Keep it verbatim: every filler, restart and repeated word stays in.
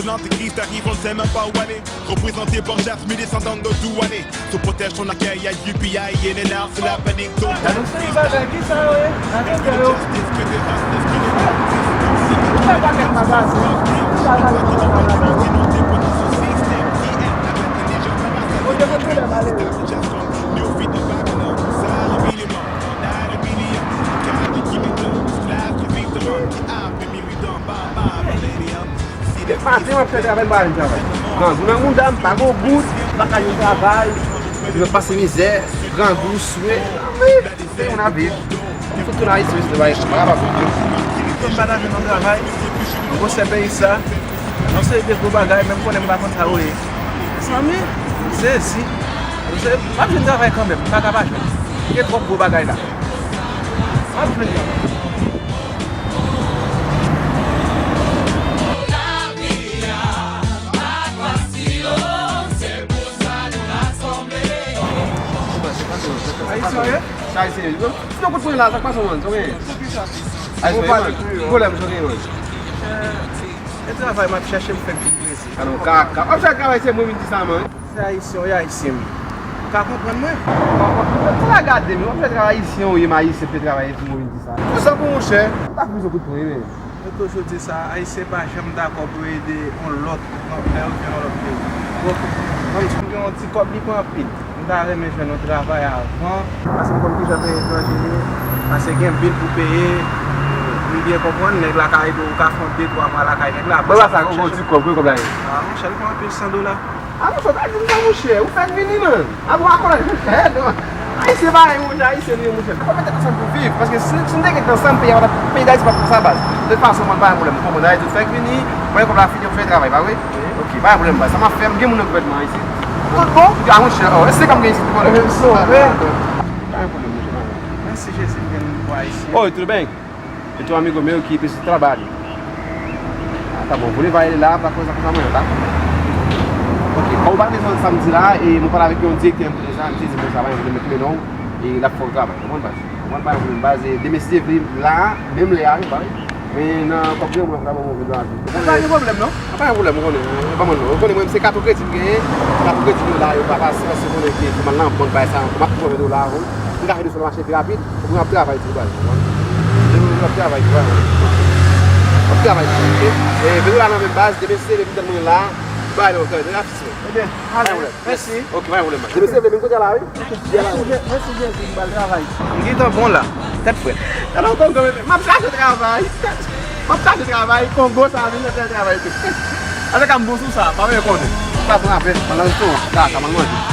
L'antéchrist arrive, on ne sait même pas où aller. Représenté par Jasmine, descendant de Douane. Se pwotèj ton akèy a U P I, in and out, se la panik. Don't. Anonse yon bagay, ki sa yo ye? Atè yo. Ou fè pa kèk magas, wi. Ou fè pa kèk magas, wi. Ou te konn pwoblèm, ale. Depi maten m ap fè travay, m pa jwenn travay. Grangou nan mouda m, pa gon goud, m pa ka jwenn travay. M ap pase mizè, grangou, swe. Wi, se yon ap viv. M fout tounen Ayiti, mesye, m pa kapab. Kòm m pa ta jwenn yon travay, m konn sèvi peyi sa. Yon seri de gwo bagay, menm konnen m pa konn sa yo ye. Mezanmi, m sezi. M ap jwenn travay kanmenm, m pa ka pa jwenn. Gen twòp gwo bagay la. M ap jwenn travay. Ayisyen, wi. Sa Ayisyen, wi. Sinon, kout pwen la, sa k pase, man? Sa w genyen? Ayisyen, wi, man. Ki pwoblèm, sa w genyen, man? E travay m ap chèche, m fèk vin prese. Alò, kaka. W ap chèche travay, se mwen vin di sa, man. Se Ayisyen, wi, Ayisyen, wi. Ou ka konprann mwen? Ou ka konprann mwen? Ou ka gade, men w ap fè travay Ayisyen, wi, m Ayisyen, fè travay, epi mwen vin di sa. Pou sa, pou monchè. Ou ta fè kout pwen, men. Yo toujou di sa, Ayisyen pa janm dakò pou ede yon lòt, non, lè yo vin yon lòt peyi. Donk, kòm si m gen yon ti kòb, li pa anpil. M ta renmen jwenn yon travay avan. Paske m konn kijan peyi etranje ye. Paske gen bil pou peye. M byen konprann, nèg la ka ede w, ou ka fè yon de, twa mwa lakay nèg la. Bon, sa, yon ti kòb, wi, kòb la ye. A, monchè, li pa anpil, san dola. A, monchè, ou ta di m sa, monchè. Ou fèk vini, man. A, bon, akò la, monchè, non. Ayisyen parèy, monchè, Ayisyen nou ye, monchè. Fò mete ansanm pou viv. Paske si, si nou te gen ansanm, peyi a, peyi Dayiti pa t konsa baz. De tout fason, mwen, pa gen pwoblèm. Ou konprann, Dayiti, ou fèk vini. Mwen, kòb la fini, ou fè travay, pa vre? Ok, pa gen pwoblèm, baz. Sa m ap fè, m gen moun nan gouvènman an isit. Tout bon? A, monchè, oh, e se kòm gen isit, tout bon. Pa gen pwoblèm, monchè, pa gen pwoblèm. Mèsi, Jezi, m gen yon bwa isit. Oh, tudo bem? E tou amigo meu ki pesi trabadi. Ah, tá bom, vou levar ele lá pra coisa com amanhã, tá? Ok, bon, ou pa bezwen sa m di la, e mwen pale avèk yon direktè m konnen sa, misye di mwen sa, mwen met men non, e l ap fè w travay, konprann, baz? Mwen pa yon pwoblèm, baz, e demen si Dye vle, la, menm lè a, wi, baz. Men nan kòb mwen, mwen pral ban mwen vin la. Pa gen pwoblèm, non. Pa gen pwoblèm, ou konnen, e, ban mwen non. Ou konnen mwen, se kato kredi m genyen, kato kredi m yo la, yo pa pase, paske ou konnen ke fè mal nan bank, bay sa, m ap pran vin la, wi. M ka fè de sou mache pi rapid. Mwen ap travay tou, baz. Mwen ap travay tou, baz. Mwen ap travay tou, ok? E, vin la nan menm baz, demen si Dye vle, m tann mwen la. Bay non, tann, mwen ap fis mwen. Ebyen, ale, mèsi. Ok, pa gen pwoblèm, baz. Demen si Dye vle, vin kote a la, wi. Mèsi, Je-, mèsi, Jezi, m pral travay. M gentan bon la. Tèt frèt. Gade yon Kongo, m ap chache travay. M ap chache travay, Kongo sa vin nan fè travay tou. Ase ka m bon sou sa, pa mwen konnen. Pa pran apèl, pandan restoran, ta, ta mal manje.